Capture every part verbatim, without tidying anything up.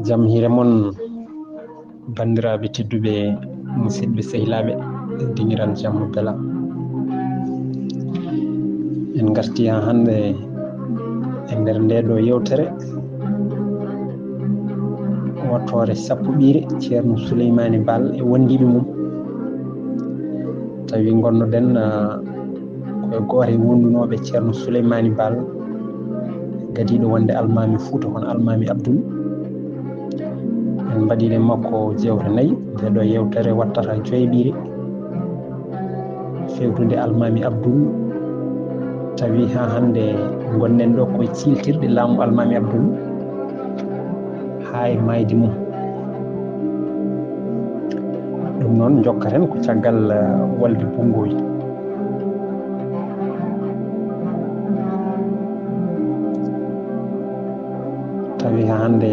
Jam hiire mon, banndiraaɓe tedduɓe, musidɓe sehilaaɓe, dingiral jamma bela. En ngarti haa hannde e nder nde ɗo yewtere, wattoore sappo ɓiire, Ceerno Suleymaani Baal e wondiiɓe mum. Tawi ngonnoɗen, ah, ko e gooto e wondunooɓe Ceerno Suleymaani Baal, gadiiɗo wonde Almaami Fuuta, kono Almaami Abdul. En mbaɗiino e makko jeewte nayi, nde ɗo yewtere wattata joyɓiire, fewtude Almaami Abdul. Tawi haa hannde ngonɗen ɗo ko e ciiltirde laamu Almaami Abdul haa e maayde mum. Ɗum noon, njokkaten ko caggal, eh, wolde Bunngoy. Tawi haa hannde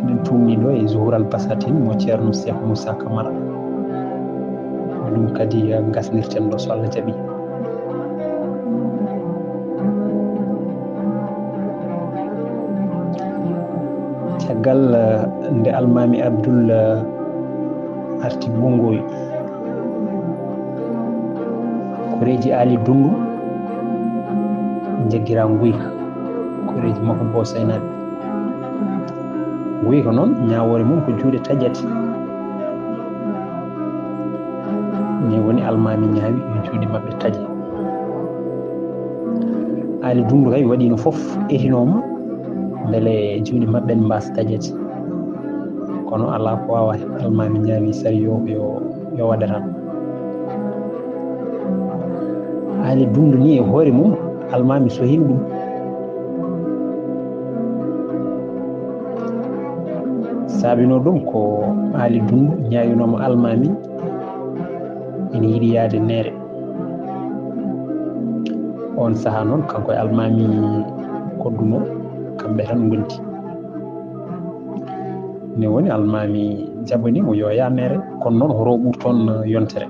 eɗen tuumni ɗo e Zuhur Al Basatin mo Ceerno Cheikh Moussa Camara. Ko ɗum kadi, eh, ngasnirten ɗo, so Allah jaɓi. Caggal, eh, nde Almaami Abdul, eh, arti Bunngoy, koreeji Aali Dunndu njaggira nguyka, koreeji makko Boosoynaaɓe. Nguyka noon, ñaawoore mum ko juuɗe taƴate. Ni woni Almaami ñaawi yo juuɗe maɓɓe taƴe. Aali Dunndu kay waɗiino fof, etinooma mbele juuɗe maɓɓe ne mbaasa taƴeede. Kono alaa ko waawaa heen, Almaami ñaawi sari yo, yo, yo waɗe tan. Aali Dunndu ni e hoore mum, Almaami sohiino ɗum. Saabinoo ɗum ko Aali Dunndu ñaawinooma Almaami ina yiɗi yahde Neere. Oon sahaa noon, kanko e Almaami Koddu mo, kamɓe tan ngondi. Ne woni Almaami jaɓani mo yo yah Neere, kono noon hoto o ɓur toon yontere.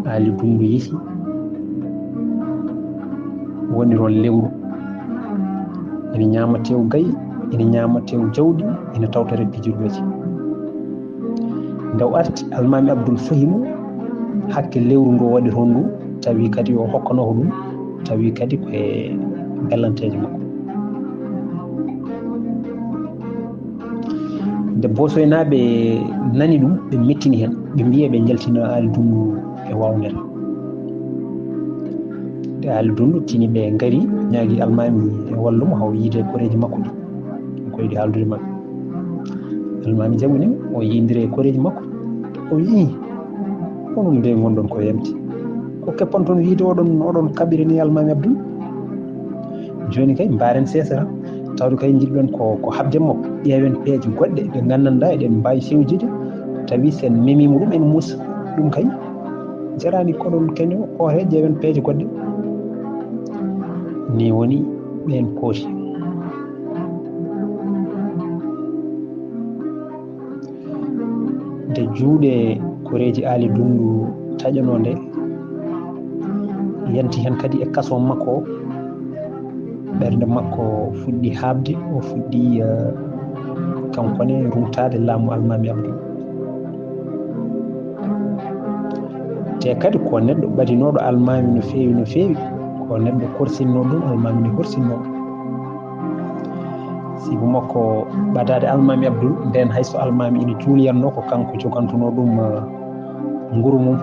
Aali Dunndu yehi, woni toon lewru. Ina ñaama tew gayi, ina ñaama tew jawdi, ina tawtore pijirlooji. Nde o arti, Almaami Abdul sohi mo hakke lewru ndu o waɗi toon ndu, tawi kadi o hokkano ko ɗum, tawi kadi ko e bellanteeje makko. Nde Boosoynaaɓe nani ɗum, ɓe mettini heen, ɓe mbiyi ɓe njaltina Aali Dunndu e waawndere. Nde Aali Dunndu tini, ɓe ngari, ñaagi Almaami e wallumo haa o yiida e koreeji makko ɗi, ko yiɗi haaldude maɓɓe. Almaami jaɓani, o yiyondiri e koreeji makko, o wiyi, "Onon nde ngonɗon ko yamti? Ko keppanton wiyde oɗon, oɗon kaɓira ni Almaami Abdul? Jooni kay, mbaaren seesa tan. Tawde kay njiɗɗon ko, ko haɓde makko, ƴeewen peeje goɗɗe ɗe nganndanɗaa eɗen mbaawi fewjude, tawi sen memiima ɗum, en muusa. Ɗum kay jaraani, koɗon keño, o he ƴeewen peeje goɗɗe." Ni woni ɓeen poosi. Nde juuɗe koreeji Aali Dunndu taƴanoo nde, yanti heen kadi e kaso makko o, ɓernde makko fuɗɗi haaɓde, o fuɗɗi, eh, kanko ne, ruŋtaade laamu Almaami Abdul. Te kadi ko neɗɗo ɓadinooɗo Almaami no feewi, no feewi. Ko neɗɗo korsinnooɗo ɗum, Almaami ne horsinnoo. Sibu makko ɓadaade Almaami Abdul, ndeen hay so Almaami ina juuliyannoo, ko kanko jogantunoo ɗum, eh, nguru mum,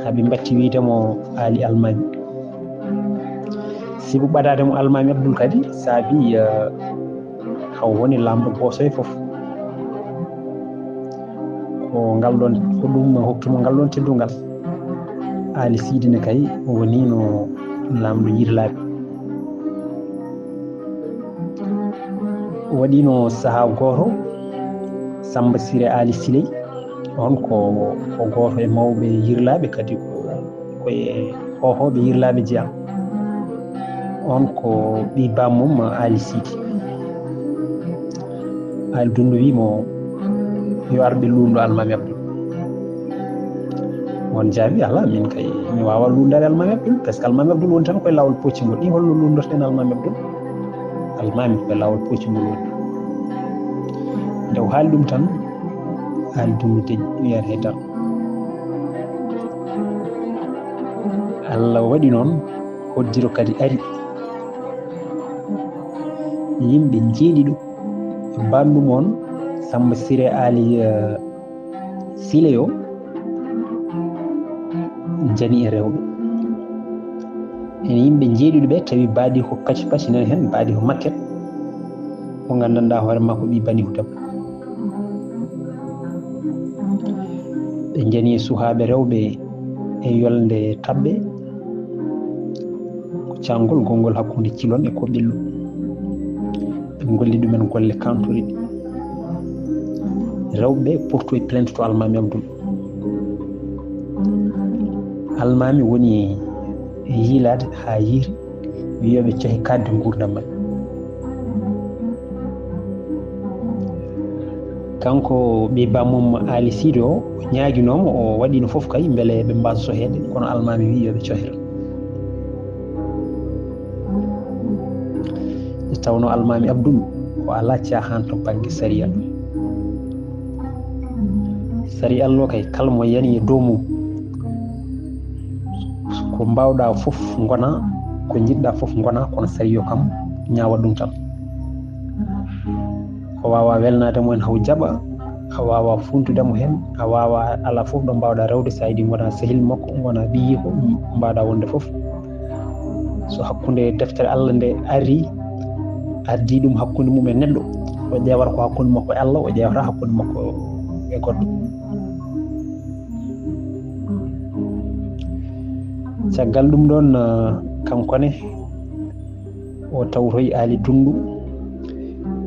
haa ɓe mbatti wiyde mo Aali Almaami. Sibu ɓadaade mo Almaami Abdul kadi saabi, eh, haw woni laamɗo Boosoy fof. Ko ngal ɗoon, ko ɗum hokki mo ngal ɗoon teddungal. Aali Siidi ne kay woniino laamɗo Yirlaaɓe. Waɗiino sahaa gooto, Sammba Sire Aali Siley, oon ko, ko gooto e mawɓe Yirlaaɓe, kadi ko, ko e hoohooɓe Yirlaaɓe jeyaa. Oon ko ɓiy bammum Aali Siidi. Aali Dunndu wii mo yo ar ɓe luulndo Almaami Abdul. Oon jaabi, "Alaa, min kay mi waawaa luulndaade Almaami Abdul, par ce que Almaami Abdul woni tan ko e laawol poccingol. Ɗi holno luulndorten Almaami Abdul?" Almaami ko laawol pooci ngol woni. Nde o haali ɗum tan, haali ɗum no deƴƴi, wiyata hay dara. Allah waɗi noon, hoddiro kadi ari. Yimɓe njeeɗiɗo, e banndum on, Samba Siré Ali, eh, Siley o, jani e rewɓe. Ene yimɓe njeeɗiɗo ɓe tawi baadi ko paci paci nani heen, baadi ko makket. Mo nganndanɗaa hoore makko ɓii bani ko debbo. Ɓe njani e suhaaɓe rewɓe e yolnde taɓɓe. Ko caangol gonngol hakkunde cilon e koɓillo. Ɓe ngolli ɗumen golle kantoriɗe. Rewɓe portoyi plainte to Almaami Abdul. Almaami woni e yiilaade haa yiiri, wiyi yo ɓe cohe kaɗde nguurndam maɓɓe. Kanko ɓii bammum Ali Siidi o, o ñaaginooma, o waɗiino fof kay mbele ɓe mbaasa soheede, kono Almaami wiyi yo ɓe cohe tan. Nde tawnoo Almaami Abdul o alaa caahaan to bannge sariya. Sariya Allah o kay, kala mo yani e dow mum, ko mbaawɗaa fof ngona, ko njiɗɗaa fof ngona, kono sariya o kam ñaawa ɗum tan. A waawaa welnaade mo heen haw jaɓa, a waawaa fuuntude mo heen, a waawaa, alaa fof ɗo mbaawɗaa rewde, so a yiɗi ngona sehil makko, ngona ɓiyiiko, mbaawɗaa wonde fof. So hakkunde deftere Allah nde ari, addi ɗum hakkunde mum e neɗɗo, o ƴeewata ko hakkunde makko e Allah, o ƴeewata hakkunde makko e goɗɗo. Caggal ɗum ɗoon, eh, kanko ne, o tawtoyi Ali Dunndu.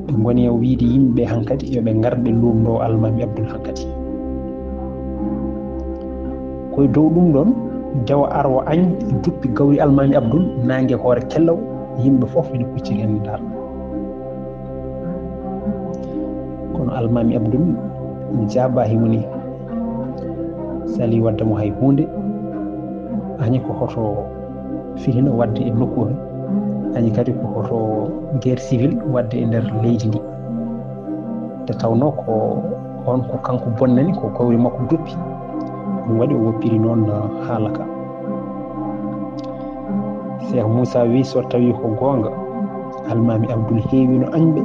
Ɓe ngoni e wiyde yimɓe hankadi yo ɓe ngar ɓe luumndoo Almaami Abdul hankadi. Ko e dow ɗum ɗoon, dewa arwa añ duppi gawri Almaami Abdul, naange hoore kellaw, yimɓe fof ene kucciri heen ndaar. Kono Almaami Abdul jaabaa himo ni, sali waɗde mo hay huunde, añi ko hoto fitina waɗde e nokku he, añi kadi ko hoto guerre civile waɗde e nder leydi ndi. Nde tawnoo ko on ko kanko bonnani, ko gawri makko duppi, ɗum waɗi o woppiri noon haala ka. Cheikh Moussa wi, so tawi ko goonga, Almaami Abdul heewino añɓe,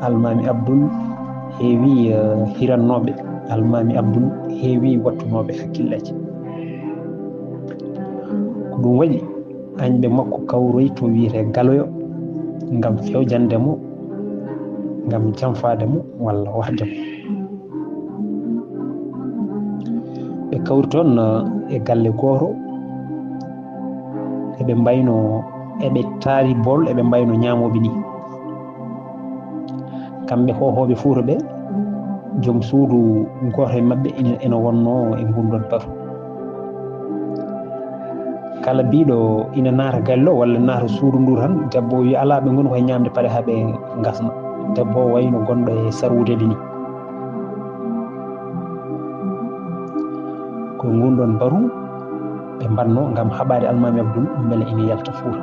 Almaami Abdul heewi, eh, hirannooɓe, Almaami Abdul heewi wattunooɓe hakkillaaji. Ko ɗum waɗi añɓe makko kawroyi to wiyetee Galoyo ngam fewjande mo, ngam janfaade mo walla warde mo. Ɓe kawri toon, eh, e galle gooto, eɓe mbayno, eɓe taari bool, eɓe mbayno ñaamooɓe ni. Kamɓe hoohooɓe Fuuta ɓe, joom suudu gooto e maɓɓe ina, ina wonnoo e ngun ɗoon batu. Kala biiɗo ina naata galle o walla naata suudu ndu tan, debbo o wiya, "Alaa, ɓe ngoni koye ñaamde paɗe haa ɓe ngasna." Debbo o wayno gonɗo e sarwudeede ni. Ko e ngun ɗoon batu ɓe mbaɗnoo ngam haɓaade Almaami Abdul mbele ina yalta Fuuta.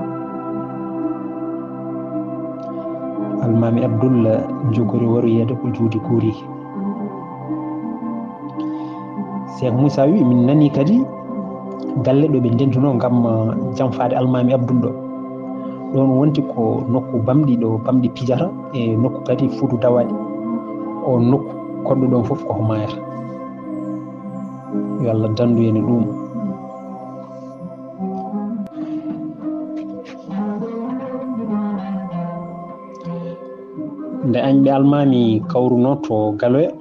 Almaami Abdul jogori waroyeede ko juuɗe guuri. Cheikh Moussa wi, min nani kadi galle ɗo ɓe ndentunoo ngam, ah, janfaade Almaami Abdul ɗo. Ɗoon wonti ko nokku bamɗi ɗo bamɗi pijata, e nokku kadi fuutu dawaɗi. O nokku koɗɗo ɗoon fof koko maayata. Yo Allah danndu en e ɗum. Nde añɓe Almaami kawrunoo to Galoya,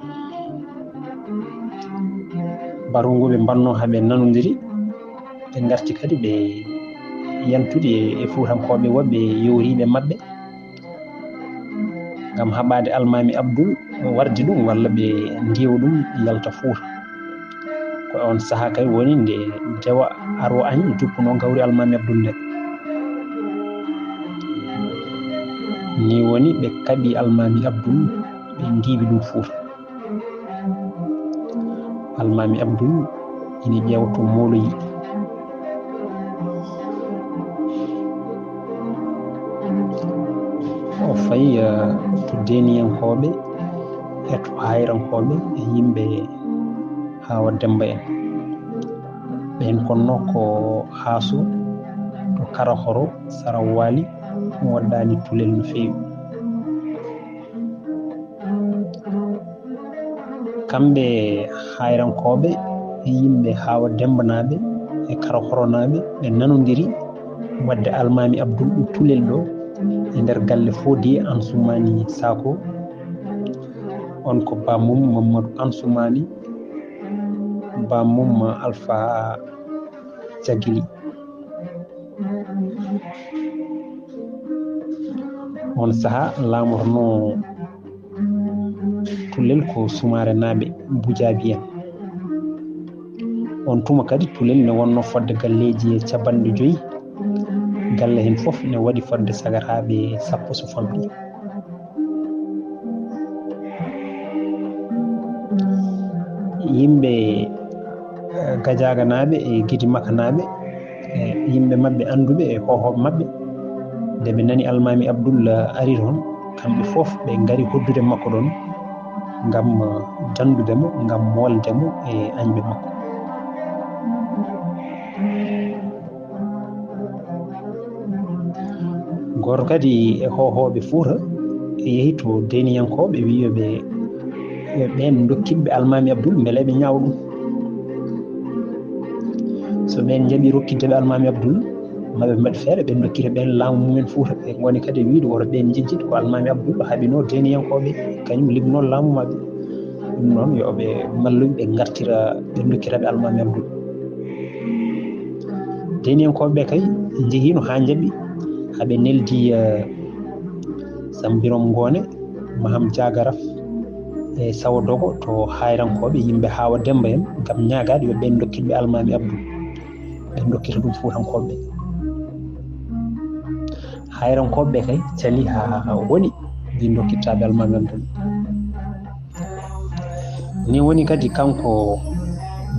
batu ngu ɓe mbannoo haa ɓe nanondiri, ɓe ngarti kadi ɓe yantude e Fuutankooɓe woɓɓe yowriiɓe maɓɓe, ngam haɓaade Almaami Abdul wardi ɗum walla ɓe ndiiwa ɗum yalta Fuuta. Ko e oon sahaa kay woni nde dewa arwa añ duppunoo gawri Almaami Abdul nde. Ni woni ɓe kaɓi Almaami Abdul, ɓe ndiiwi ɗum Fuuta. Almaami Abdul ina ƴeewa to mooloyi. O fayi, eh, to Deeniyankooɓe e to Hayrankooɓe e yimɓe Haawa Demmba en. Ɓeen konno ko Haaso, to Karahoro, Sarawaali, ɗum waɗɗaani Tulel no feewi. Kamɓe Hayrankooɓe e yimɓe Haawa Demmbanaaɓe e Karahoronaaɓe ɓe nanondiri waɗde Almaami Abdul ɗo Tulel ɗo e nder galle Fodiye Ansumaani Saako. On ko bammum Mammadu Ansumaani, bammum Alfa Jagili. On saha laamotono Tulel ko Sumaare naaɓe, Bujaabi en. On tuma kadi Tulel ne wonno fodde galleeji e capanɗe joyi. Galle heen fof ne waɗi fodde sagataaɓe sappo so famɗi. Yimɓe, eh, Gajaaganaaɓe e Gidimakanaaɓe, e yimɓe maɓɓe annduɓe e hoohooɓe maɓɓe, nde ɓe nani Almaami Abdul ari toon, kamɓe fof ɓe ngari hoddude makko ɗoon ngam, eh, danndude mo, ngam moolde mo e añɓe makko. Gooto kadi e hoohooɓe Fuuta yehi to Deeniyankooɓe, wiyi yo ɓe, yo ɓeen ndokkiɓe Almaami Abdul, mbele eɓe ñaawa ɗum. So ɓeen njaɓii rokkitde ɓe Almaami Abdul, ma ɓe mbaɗ feere, ɓe ndokkita ɓeen laamu mumen Fuuta. Ɓe ngoni kadi e wiyde woto ɓeen njejjit ko Almaami Abdul haɓinoo Deeniyankooɓe, kañum liɓnoo laamu maɓɓe. Ɗum noon, yo ɓe malluɓe, ɓe ngartira, ɓe ndokkita ɓe Almaami Abdul. Deeniyankooɓe ɓe kay njehiino haa njaɓi, haa ɓe neldi, eh, Sambirom Ngoone, Maham Jaagaraf e Sawo Dogo to Hayrankooɓe, yimɓe Haawa Demmba en, ngam ñaagaade yo ɓeen ndokkiɓe Almaami Abdul. Ɓe ndokkita ɗum Fuutankooɓe ɓe. Hayrankooɓe ɓe kay cali haa woni, mbi ndokkittaaɓe Almaami Abdul. Ni woni kadi kanko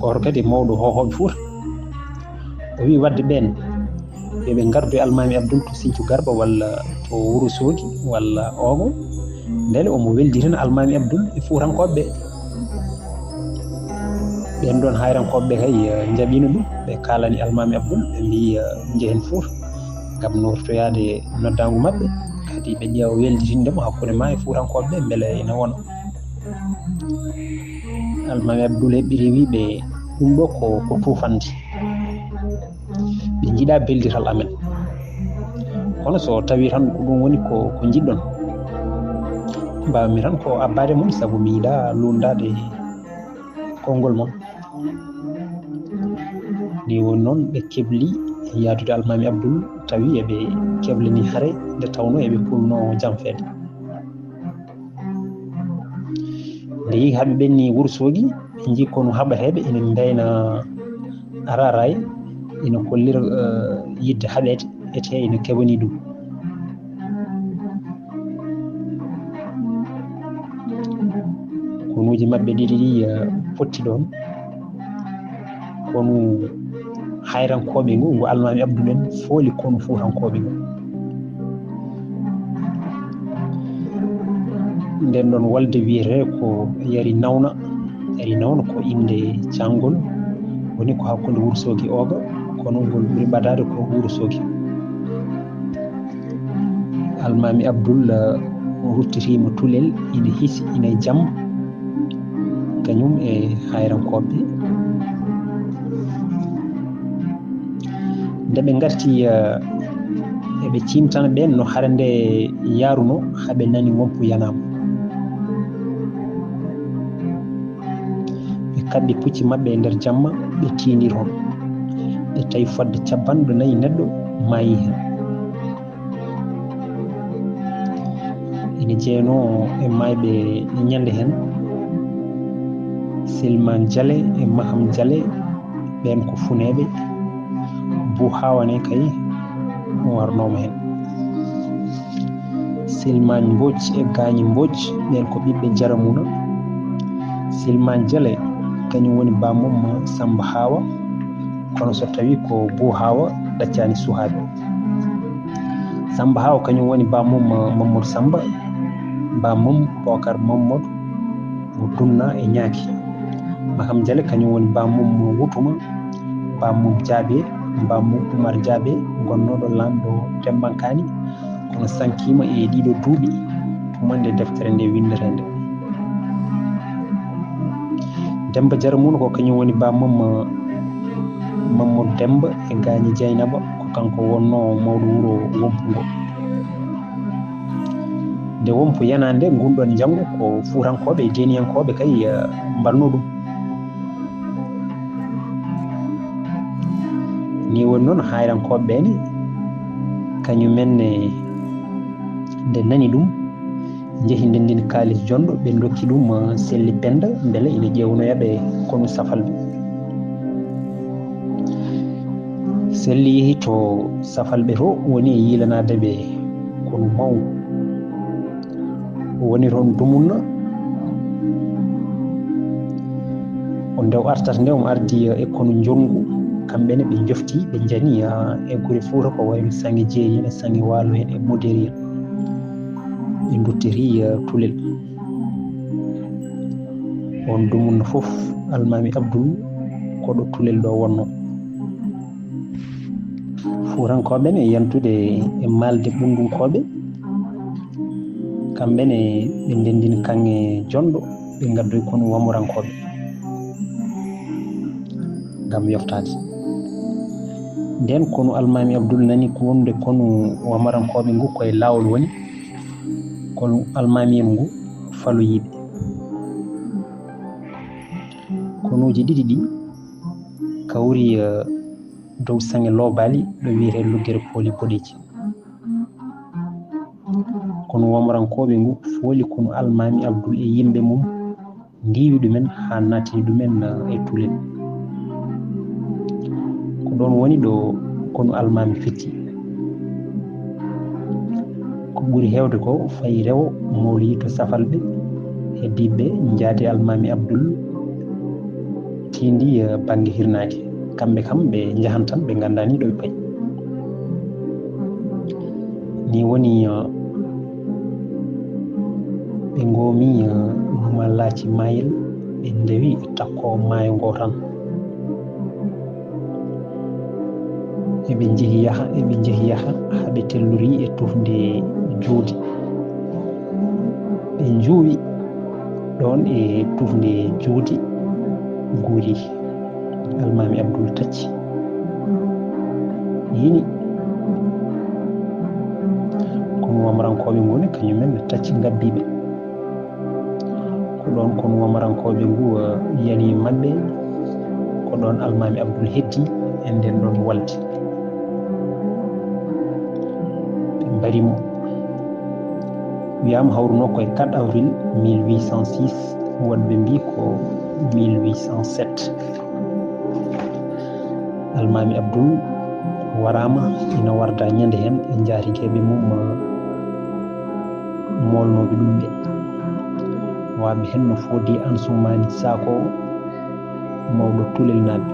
gooto kadi mawɗo hoohooɓe Fuuta. O wiyi waɗde ɓeen yo ɓe ngardu e Almaami Abdul to Sinthiou Garba walla to Wourossogui walla Ogo, mbele omo welditina Almaami Abdul e Fuutankooɓe ɓe. Ɓeen ɗoon Hayrankooɓe ɓe kay, eh, njaɓiino ɗum, ɓe kaalani Almaami Abdul, ɓe mbiyi, eh, njehen Fuuta ngam nootoyaade noddaangu maɓɓe, kadi ɓe ƴeewa welditinde mo hakkunde ma e Fuutankooɓe ɓe, mbele ina wona. Almaami Abdul heɓɓiti, wi ɓe, ɗum ɗo ko, ko tuufande. Ɓe njiɗaa beldital amen. Kono so tawii tan ko ɗum woni ko, ko njiɗɗon, mbaawmi tan ko abbaade mon, sabu mi yiɗaa luundaade konngol mon. Ni woni noon ɓe kebli yahdude Almaami Abdul, tawi eɓe keblani hare nde tawnoo eɓe kulnoo janfeede. Nde yehi haa ɓe ɓenni Wourossogui, ɓe njii konu haɓateeɓe ina mbeyna araaraay, ina kollira, eh, yiɗde haɓeede, etee ina keɓani ɗum. Konuuji maɓɓe ɗiɗi ɗi, eh, potti ɗoon. Konu Hayrankooɓe ngu, ngu Almaami Abdul en fooli konu Fuutankooɓe ngu. Nden ɗon wolde wiyetee ko Yari Nawna. Yari Nawna ko innde caanngol, woni ko hakkunde Wourossogui Ogo, kono ngol ɓuri ɓadaade ko Wourossogui. Almaami Abdul, eh, ruttitiima Tulel, ina hisi, ina e jam, kañum e Hayrankooɓe. Nde ɓe ngarti, eh, eɓe ciimtana ɓeen no hare nde yaarunoo, haa ɓe nani wompu yanaama. Ɓe kaɗɗi pucci maɓɓe e nder jamma, ɓe tiini toon. Ɓe tawi fodde cappanɗe nayi neɗɗo maayii heen. Ina jeyanoo e maayɓe e ñande heen, Silman Jale e Maham Jale, ɓeen ko funeeɓe. Buu Haawa ne kay warnooma heen. Silman Mbooc e Gaañi Mbooc, ɓeen ko ɓiɓɓe Jaramuna. Silman Jale, kañum woni bammum Samba Haawa, kono so tawi ko Buu Haawa ɗaccaani suhaaɓe. Samba Haw, kañum woni bammum Mamadou Samba, bammum Bokar Mamadou mo Dunna e Ñaaki. Makam Jale, kañum woni bammum Wutuma, bammum Jaabe, bammum Umar Jaabe, gonnooɗo laamɗo Dembankani, kono sankiima e ɗiɗo duuɓi, tuma nde deftere nde winndetee nde. Demba Jaramuno ko kañum woni bammum Mamadou Demba e Gaañi Jeynaba, ko kanko wonnoo mawɗo wuro Wompu ngo. Nde Wompu yanaande ngun ɗon njanngu ko Fuutankooɓe e Deeniyankooɓe kay, eh, mbanno ɗum. Ni woni noon, Hayrankooɓe ɓe ne, kañumen ne, nde nani ɗum, njehi ndenndini kaalis jonɗo, ɓe ndokki ɗum, eh, Selli Penda, mbele ina ƴeewnoya ɓe konu Safalɓe. Selli yehi to Safalɓe to, woni e yiilanaade ɓe konu mawngu. O woni toon dumunna. O nde o artata nde, omo ardi, eh, e konu njonngu. Kamɓe ne ɓe njofti, ɓe njani, eh, e gure Fuuta ko wayi no Saŋe Jeeri en, e Saŋe Waalo en, e Moderi en. Ɓe nduttiri, eh, Tulel. On dumunna fof, Almaami Abdul ko ɗo Tulel ɗo wonnoo. Fuutankooɓe ne yantude e maalde Ɓunndunkooɓe, kamɓe ne ɓe ndenndini kaŋŋe jonɗo, ɓe ngaddoyi konu Wamarankooɓe ngam yoftaade. Nden konu Almaami Abdul nani ko wonde konu Wamarankooɓe ngu koye laawol woni, konu Almaami en ngu faloyii ɓe. Konuuji ɗiɗi ɗi kawri, eh, dow saŋe loobaali ɗo wiyetee Luggere Pooli Boɗeeji. Konu Wamarankooɓe ngu fooli konu Almaami Abdul e yimɓe mum, ndiiwi ɗumen haa nattini ɗumen, eh, e Tulel. Ko ɗoon woni ɗo konu Almaami fecci. Ko ɓuri heewde ko fayi rewo mawloyi to Safalɓe, heddiiɓe njaadi Almaami Abdul tiindi, eh, bannge hirnaange. Kamɓe kam ɓe njahan tan, ɓe nganndaa ni ɗo ɓe payi. Ni woni, eh, ɓe ngoomi, eh, Numan Laaci Maayel, ɓe ndewi e takko maayo ngo tan. Eɓe njehi yaha, eɓe njehi yaha, haa ɓe tellori e tufnde Juudi. Ɓe njuuwi ɗoon e tufnde Juudi, guuri Almaami Abdul tacci. Yini. Konu Wamarankooɓe ngoni, kañumen ne tacci ngabbii ɓe. Ko ɗoon konu Wamarankooɓe ngu, eh, yani maɓɓe, ko ɗoon Almaami Abdul heddi e ndeen ɗoon walde. Ɓe mbari mo. Wiyaama hawrunoo ko e quatre avril mille huit cent six, woɗɓe mbii ko mille huit cent sept. Almaami Abdul waraama, ina warda ñande heen e njaatigeeɓe mum, eh, moolnooɓe ɗum ɓe. Waaɓe heen no Fodi Ansumaani Saako, mawɗo Tulelnaaɓe.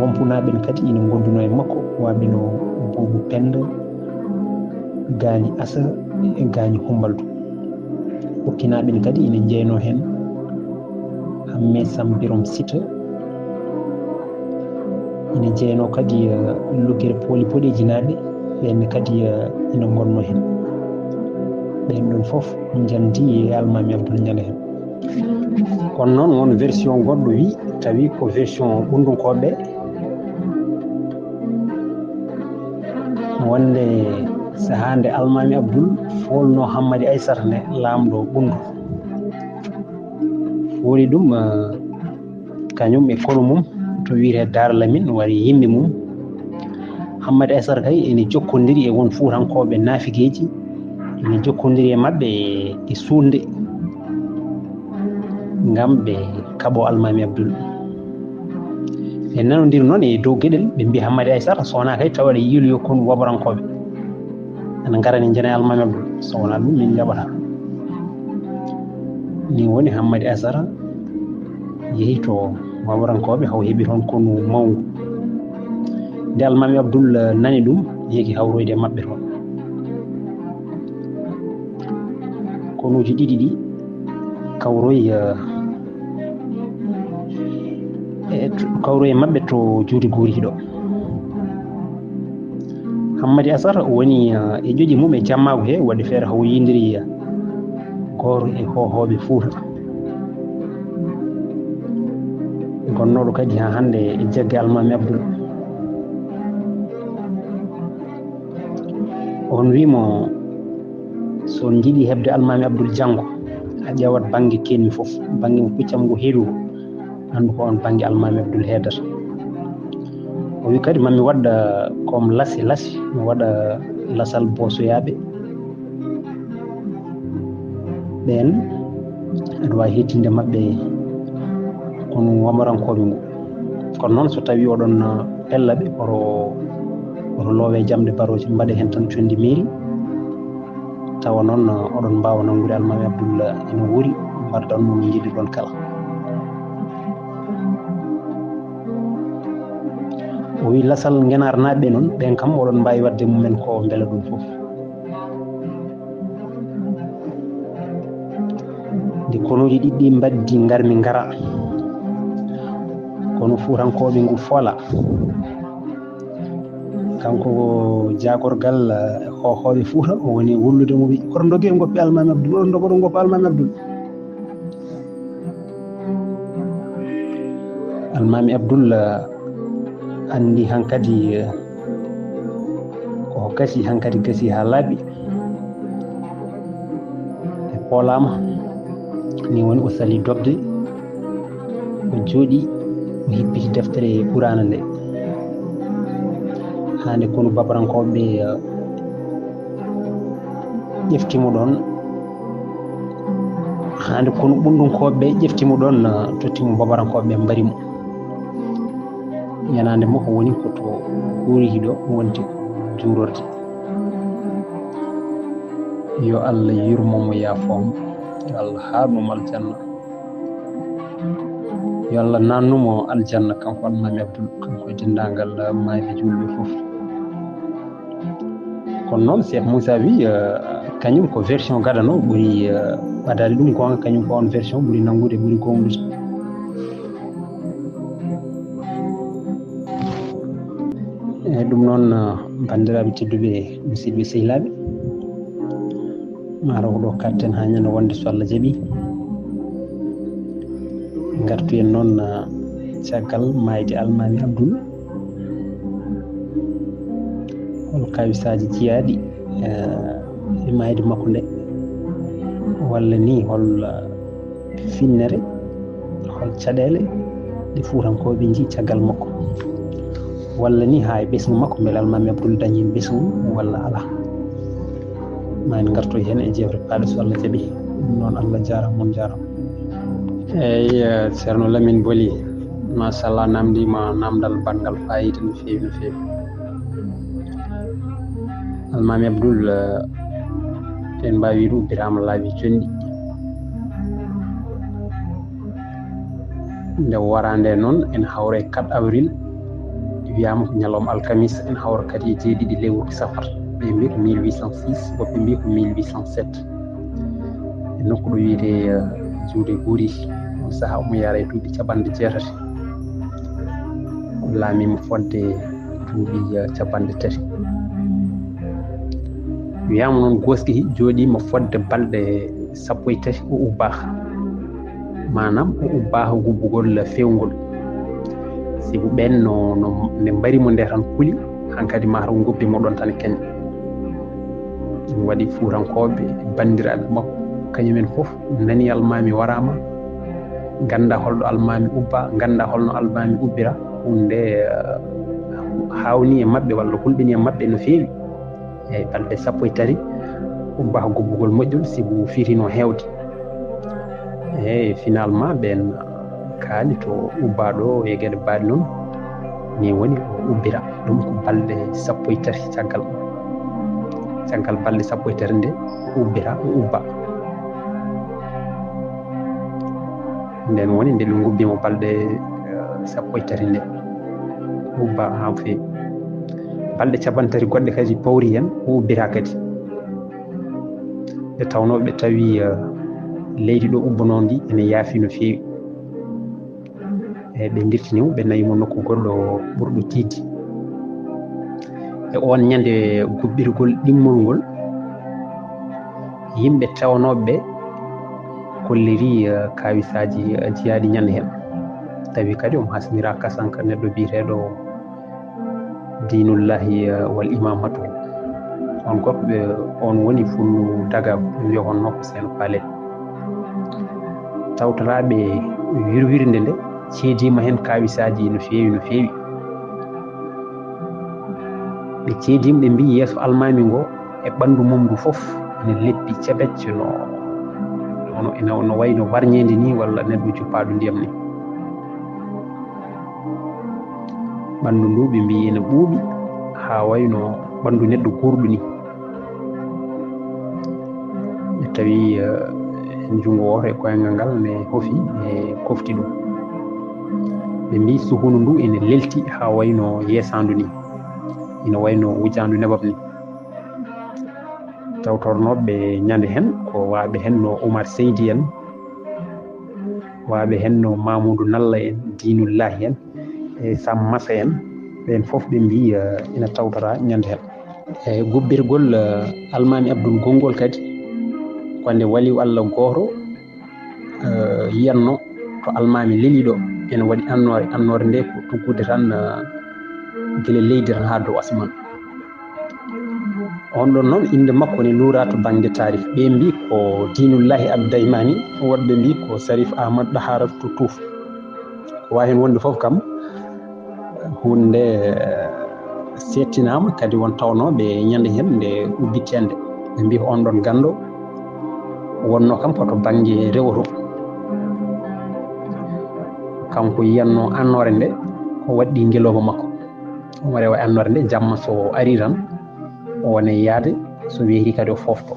Wompunaaɓe en kadi ina ngondunoo e makko, waaɓe no Buubu Penda, Gaani Asa e Gaani Humbaldu. Okkinaaɓe en kadi ina njeynoo heen Hamme Sam Birom Sita, ina jeynoo kadi, eh, Luggere Pooli Boɗeejinaaɓe, ɓeen kadi, eh, ina ngonnoo heen. Ɓeen ɗoon fof njanndi e Almaami Abdul ñande heen. Kono noon, won version goɗɗo wi, tawi ko version Ɓunndunkooɓe, wonde sahaa nde Almaami Abdul foolnoo Hammadi Aysata ne, laamɗo Ɓunndu, fooli ɗum, eh, kañum e konu mum to wiyetee Daara Lamin, wari yimɓe mum. Hammadi Aysata kay ene jokkondiri e won Fuutankooɓe naafigeeji, ene jokkondiri e maɓɓe e, e suuɗnde, ngam ɓe kaɓo Almaami Abdul. Ɓe nanondiri noon e dow geɗel, ɓe mbii Hammadi Aysata, so wonaa kay tawa aɗa yiiloyo konu Wamarankooɓe. Ana ngarani njana Almaami Abdul, so wonaa ɗum min njaɓataa. Ni woni Hammadi Aysata yehi to Wamarankooɓe, haw heɓi toon konu mawngu. Nde Almaami Abdul nani ɗum, yeki hawroyde e maɓɓe toon. Konuuji ɗiɗi ɗi kawroyi, eh, e to, kawroyi e maɓɓe to Juude Guuri ɗo. Hammadi Asar woni, eh, e ƴoƴi mum e jammaagu he, waɗi feere hawo yindiri, eh, gooto e hoohooɓe Fuuta. Gonnooɗo kadi haa hannde e jagge Almaami Abdul. On wi'i mo, so on njiɗi heɓde Almaami Abdul janngo, a ƴeewat bannge keenmi fof, bannge mo puccam ngu heewi ngu, anndu ko oon bannge Almaami Abdul heedata. O wi'i kadi, ma mi waɗ, eh, koom lasi lasi, mi waɗa lasal boosoyaaɓe. Ɓeen, aɗa waawi hettinde maɓɓe kono wamarankooɓe ngu. Kono noon, so tawii oɗon, eh, pella ɓe, oto, oto loowe jamɗe barooje, mbaɗe heen tan conndi meeri. Tawa noon, eh, oɗon mbaawa nanngude Almaami Abdul ina wuuri, mbardan mo no njiɗirɗon kala. O wi'i lasal Ngenaar naaɓe noon, ɓeen kam oɗon mbaawi waɗde mumen ko mbela ɗum fof. Nde konuuji ɗiɗi mbaddi ngarmi ngara, kono Fuutankooɓe ngu foola. Kanko ko jaagorgal, eh, hoohooɓe Fuuta, o woni wullude mo, wi'i, "Oto ndoge ngoppe Almaami Abdul, oto ndogoɗo ngoppe Almaami Abdul." Almaami Abdul, eh, anndi hankadi, eh, ko gasi hankadi, gasi haa laaɓi. Ɓe poolaama, ni woni o sali dogde, o jooɗi, o hippiti deftere Quraana nde. Haa nde konu babarankooɓe, eh, ƴefti mo ɗoon, haa nde konu ɓundunkooɓe ƴefti mo ɗoon, eh, totti mo babarankooɓe mbari mo. Yanaande mo o woni ko to Guuri ɗo wonti juurorde. Yo Allah yurmo mo, yaafo mo. Yo Allah haarnu mo aljanna. Yo Allah naatnu mo aljanna, kanko Almaami Abdul, kanko e denndaangal maayɓe juulɓe fof. Kono noon, Cheikh Moussa wi, eh, kañum ko version gadano ɓuri, eh, ɓadaade ɗum goonga, kañum ko on version ɓuri nanngude, ɓuri goongɗude. Eeyi, ɗum noon, eh, banndiraaɓe tedduɓe, musidɓe sehilaaɓe, maaro ko ɗo katten haa ñande wonde, so Allah jaɓi. Ngartu en noon, eh, caggal maayde Almaami Abdul. Hol kawisaaji jiyaaɗi, eh, e maayde makko nde? Walla ni hol, eh, finnere, hol caɗeele ɗe Fuutankooɓe njii caggal makko? Walla ni haa e ɓesngu makko, mbele Almaami Abdul dañi ɓesngu walla alaa? Ma en ngartoy heen e jeewte paaɗe, so Allah jaɓi. Ɗum noon, Allah jaaraama, on njaaraama. Eeyi, eh, Ceerno Lamin Boli, machallah, namndiima namdal baɗngal faayiida no feewi, no feewi. Almaami Abdul, eh, en mbaawi wiide ubbiraama laabi conɗi. Nde waraande noon, en hawra e quatre avril, wiyaama ko ñalawma alkamis, en hawra kadi e jeeɗiɗi lewru safar. Ɓe mbiyi ko mille huit cent six, woɓɓe mbiyi ko mille huit cent sept. E nokku ɗo wiyetee, eh, Juude Guuri, on sahaa omo yaara e duuɓi capanɗe jeetati. O laamiima fodde duuɓi, eh, capanɗe tati. Wiyaama noon, gooski jooɗiima fodde balɗe sappo e tati, o ubbaaka. Maanaam, o ubbaaka gubbugol feewngol. Sibu ɓeen no, no, nde mbari mo nde tan kuli, hankadi maa taw ngobbi mo ɗoon tan keña. Ɗum waɗi Fuutankooɓe, banndiraaɓe makko, kañumen fof nani Almaami waraama, ngannda holɗo Almaami ubba, ngannda holno Almaami ubbira. Ɗum nde, eh, haawnii e maɓɓe walla hulɓinii e maɓɓe no feewi. Eeyi, balɗe sappo e tati, ubbaaka gubbugol moƴƴol, sibu firiino heewde. Eeyi, finalement, ɓeen kaali to ubbaa ɗo e geɗe baaɗe noon, ni woni o ubbira. Ɗum ko balɗe sappo e tati caggal. Caggal balɗe sappo e tati nde, o ubbira, o ubba. Nden woni nde ɓe ngubbi mo balɗe, eh, sappo e tati nde. Ubba haa feewi. Balɗe capanɗe tati goɗɗe kadi pawri heen, o ubbira kadi. Nde tawnoo ɓe tawi leydi ɗo ubbunoo ndi ene yaafi no feewi. E ɓe ndirtini mo, ɓe nawi mo nokku goɗɗo ɓurɗo tiiɗde. E oon ñande gubbirgol ɗimmol ngol, yimɓe tawnooɓe ɓe kolliri kaawisaaji jiyaaɗi ñande heen. Tawi kadi omo hasnira kasanka neɗɗo biyeteeɗo Diinullahi wal Imaamatu. On ko ɓe, on woni fullu daga, ɓe wiya honno ko Seeno Paale. Tawtoraaɓe wirwirnde nde ceediima heen kaawisaaji no feewi, no feewi. Ɓe ceediima, ɓe mbii yeeso almaami ngo e ɓanndu mum ndu fof ene leppi cebecce no, no, no, no wayi no warñeende ni walla neɗɗo juppaaɗo ndiyam ni. Ɓanndu ndu ɓe mbii ene ɓuuɓi haa wayi no ɓanndu neɗɗo guurɗo ni. Ɓe tawi, eh, junngo wooto e koyngal ngal ne hofi, e kofti ɗum. Ɓe mbii suhundu ndu ene lelti haa wayi no yeesaandu ni, ina wayi no wujaandu nebam ni. Tawtornooɓe ñande heen ko waaɓe heen no Oumar Seydi en, waaɓe heen no Mamoudou Nalla en, Diinullahi en, e Sam Massa en. Ɓeen fof ɓe mbii, eh, ina tawtora ñande heen. E gubbirgol, eh, Almaami Abdul gonngol kadi, ko nde waliw Allah gooto, eh, yiyanno to almaami leli ɗo, ene waɗi annoore. Annoore nde ko tuggude tan, eh, gila leydi tan haa dow asman. On ɗon noon, innde makko ne luura to bannge taarif. Ɓe mbii ko Diinullahi Abdaymani, woɗɓe mbii ko Sarif Ahmad Ɗahaara to Tuuf. Ko waawi heen wonde fof kam, huunde nde seettinaama, kadi won tawnooɓe ñande heen nde ubbitende. Ɓe mbii ko on ɗon ganndo wonnoo kam ko to bannge rewo to. Kanko yiyanno annoore nde, o waɗɗi ngelooba makko. Omo rewa annoore nde, jamma so ari tan, o wona e yahde, so weeri kadi o foofto.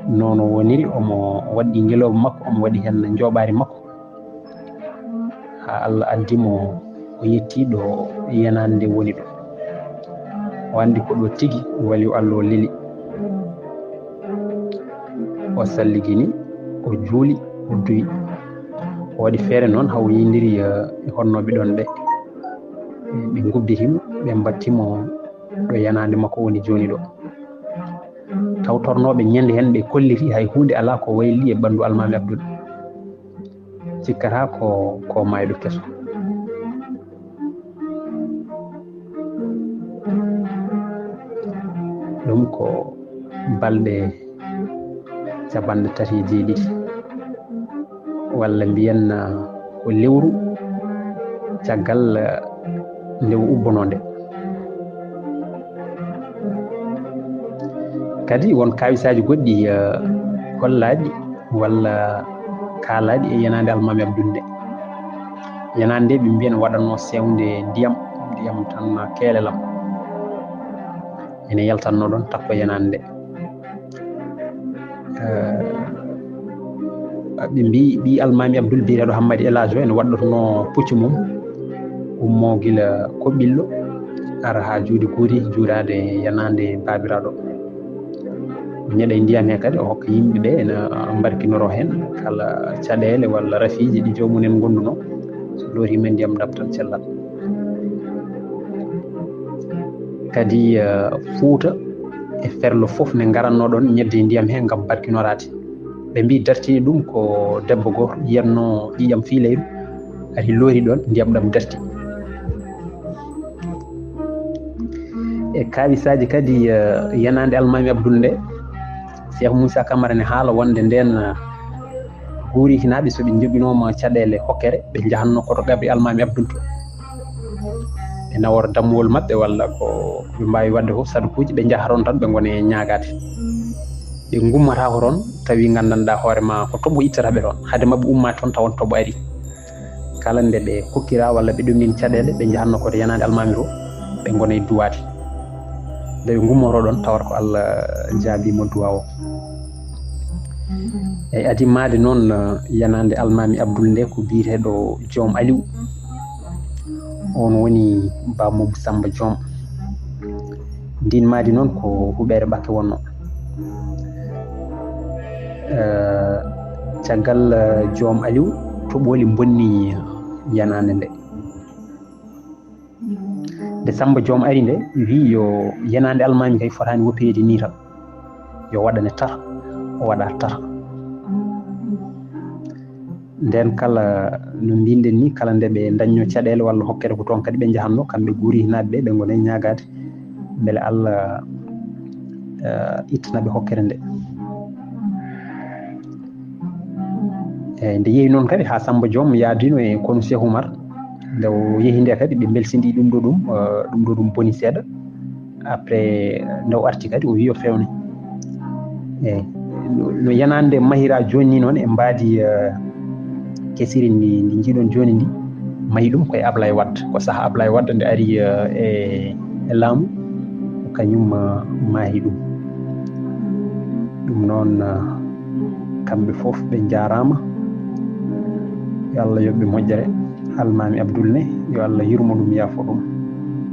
Noon o woniri, omo waɗɗi ngelooba makko, omo waɗi heen njooɓaari makko. Haa Allah addi mo, o yetti ɗo yenaande nde woni ɗo. O anndi ko ɗo tigi waliw Allah o leli. O salligini, o juuli, o duwi. O waɗi feere noon, haa o yiyndiri, eh, e honnooɓe ɗoon ɓe. Ɓe ngubbiti mo, ɓe mbatti mo ɗo yenaande makko woni jooni ɗo. Tawtornooɓe ñande heen ɓe kolliti hay huunde alaa ko wayli e ɓanndu Almaami Abdul. Cikkata ko, ko maayɗo keso. Ɗum ko balɗe capanɗe tati e jeeɗiɗi, walla mbiyen, ah, ko lewru caggal, ah, nde o ubbunoo nde. Kadi won kaawisaaji goɗɗi, ah, kollaaɗi walla kaalaaɗi e yenaande Almaami Abdul nde. Yenaande nde ɓe mbiyan waɗatnoo sewnde ndiyam, ndiyam tan keelelam. Ene yaltatnoo ɗoon takko yenaande nde. Eh, ɓe mbii, ɓii Almaami Abdul biyeteeɗo Hammadi El Hadj o ene waɗɗotnoo puccu mum, ummoo gila Koɓɓillo, ara haa Juuɗe Guuri, juuraade yenaande baabiraaɗo. O ñeɗa e ndiyam he kadi, o hokka yimɓe ɓe, ena mbarkinoroo heen kala caɗeele walla rafiiji ɗi joomum en ngondunoo. So lootiima ndiyam dam tan cellal. Kadi, eh, Fuuta e Ferlo fof ne ngaratnoo ɗoon ñedde e ndiyam he ngam barkinoraade. Ɓe mbii dartini ɗum ko debbo gooto yiyatnoo ƴiiƴam fii leyru, ari loori ɗoon, ndiyam ɗam darti. E kaawisaaji kadi, eh, yenaande Almaami Abdul nde, Cheikh Moussa Camara ne haala wonde ndeen, eh, Guurikinaaɓe, so ɓe njoɓinooma caɗeele hokkere, ɓe njahatnoo ko to qabri Almaami Abdul to. Ɓe nawora dammuwol maɓɓe walla ko, ko ɓe mbaawi waɗde fof, sadukuuji, ɓe njaha toon tan, ɓe ngona e ñaagaade. Ɓe ngummotaako toon, tawi nganndanɗaa hoore ma ko toɓo ittata ɓe toon. Hade maɓɓe ummaade toon, tawa toɓo arii. Kala nde ɓe kokkiraa walla ɓe ɗomnii caɗeele, ɓe njahatnoo ko to yenaande Almaami to, ɓe ngona e duwaade. Nde ɓe ngummotoo ɗoon, tawata ko Allah jaabiima duwaa o. Eyi, adii maayde noon, eh, yenaande Almaami Abdul nde ko biyeteeɗo Joom Aliw. Oon woni Ba Mamadou Samba Joom. Ndiin maayde noon ko huɓeere Ɓakke wonnoo. Eh, caggal eh, joom Aliou, toɓooli mbonni yanaande nde. Nde Samba Joom ari nde, wii yo yanaande almaami kay fotaani woppireede nii tan. Yo waɗane tar, o waɗa tar. Nden kala no mbinɗen ni, kala nde ɓe dañno caɗeele walla hokkere ko toon kadi ɓe njahanno, kamɓe guurihinaaɓe ɓe, ɓe ngona e ñaagaade mbele Allah eh, ittana ɓe hokkere nde. Eyyi, nde yehi noon kadi haa Samba Joom yaadino e konu Cheikh Oumar. Nde o yehi nde kadi ɓe mbelsindi ɗum ɗo ɗum, eh, ɗum ɗo ɗum boni seeɗa. Après nde o arti kadi o wi o fewne. Eyyi, no, no yanaande mahira jooni ni noon e mbaadi eh, kesiri ndi, ndi njiɗon jooni ndi, mahi ɗum koye Ablaye Wade. Ko saha Ablaye Wade nde ari eh, e, e laamu, kañum eh, maahi ɗum. Ɗum noon eh, kamɓe fof ɓe njaaraama. Yo Allah yoɓ ɓe moƴƴere. Almaami Abdul ne, yo Allah yurmo ɗum, yaafo ɗum.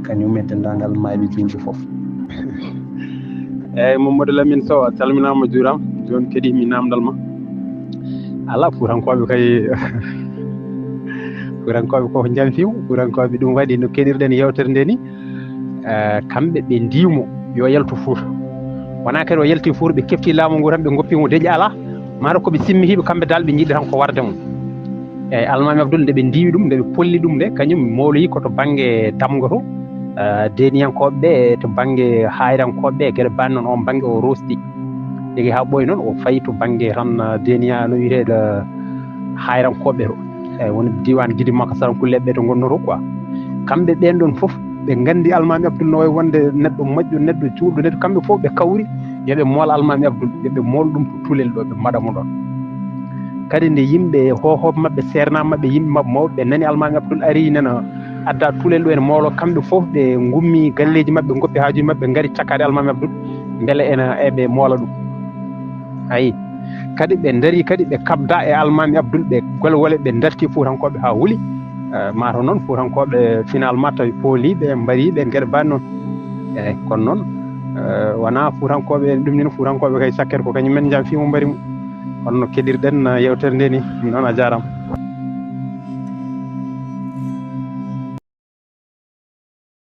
Kañum e denndaangal maayɓe jiimɓe fof. Eyyi, Mamadou Lamine Sow, a salminaama, juuraama. Jooni kadi mi naamndal ma. Alaa, Fuutankooɓe kay, Fuutankooɓe ko jam fiw. Fuutankooɓe, ɗum waɗi no keɗirɗen yeewtere nde ni. Eh, kamɓe ɓe ndiwmo yo yaltu Fuuta. Wonaa kadi o yalti Fuuta, ɓe kefti laamu ngu tan, ɓe ngoppi mo, deƴi alaa. Mata ko ɓe simmihiiɓe, kamɓe dal ɓe njiɗi tan ko warde mum. Eyyi, Almaami Abdul, nde ɓe ndiwi ɗum, nde ɓe polli ɗum nde, kañum mawloyi ko to bannge Damga to, eh, deeniyankooɓe ɓe, to bannge haayrankooɓe ɓe, geɗe baaɗe noon, oon bannge o rosdi. Jegi haa ɓooyi noon, o fayi to bannge tan, eh, deeniya no wiyeteeɗo, eh, haayrankooɓe to. Eyyi, woni diiwaan Gidi Makka, Sarankulleeɓe ɓe to ngonnoo to quoi. Kamɓe ɓeen ɗoon fof, ɓe nganndi Almaami Abdul no wayi wonde neɗɗo moƴƴo, neɗɗo juulɗo, neɗɗo, kamɓe fof ɓe kawri yo ɓe mool Almaami Abdul, yo ɓe mool ɗum to Tulel ɗo, ɓe mbaɗa mo ɗoon. Kadi nde yimɓe, hoohooɓe maɓɓe, seernaaɓe maɓɓe, yimɓe maɓɓe mawɓe, ɓe nani Almaami Abdul arii nana adda Tulel ɗo ene mooloo, kamɓe fof ɓe ngummi galleeji maɓɓe, ngoppi haajuuji maɓɓe, ngari cakkaade Almaami Abdul, mbele ene eɓe moola ɗum. Ayi, kadi ɓe ndarii kadi, ɓe kabda e Almaami Abdul, ɓe golwole, ɓe dartii Fuutankooɓe haa huli. Eh, mataw noon Fuutankooɓe finalement tawi pooliiɓe, mbariiɓe, geɗe baaɗe noon. Eyyi, kono noon, eh, wonaa Fuutankooɓe, ɗum ni no Fuutankooɓe kay sakkere ko kañum men njam fii mo mbari mo. Kono no keɗirɗen, eh, yeewtere nde ni, ɗum noon a jaaraama.